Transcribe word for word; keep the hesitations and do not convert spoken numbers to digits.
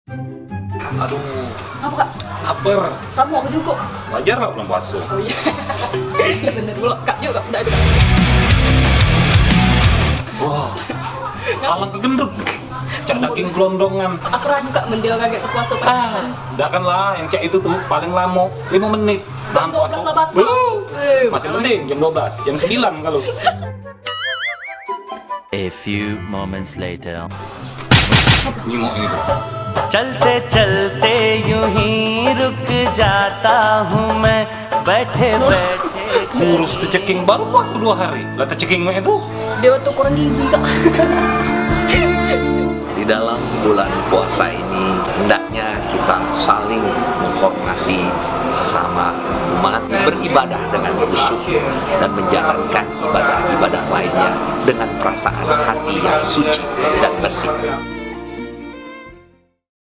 Aduh. Apa, Kak? Lapar. Sama aku juga. Wajar lah bulan puasa. Oh iya. Iya bener pula. Kak juga, Kak. Udah, udah. Wah. Alang kegendut. Cak daging gelondongan. Aku ragu, Kak, mending kaget puasa. Ah, dak kan lah, yang cak itu tuh paling lama lima menit. Jam dua belas lah batal. Masih mending jam dua belas, jam sembilan kalau. A few moments later. Nyingok itu. चलते चलते यूं ही रुक जाता हूँ मैं, बैठे बैठे. Ngurus teceking baru puasa dua hari. Lah teceking mek itu. Dia tuh kurang gizi, Kak. Di dalam bulan puasa ini, hendaknya kita saling menghormati sesama umat, beribadah dengan khusyuk, dan menjalankan ibadah-ibadah lainnya dengan perasaan hati yang suci dan bersih.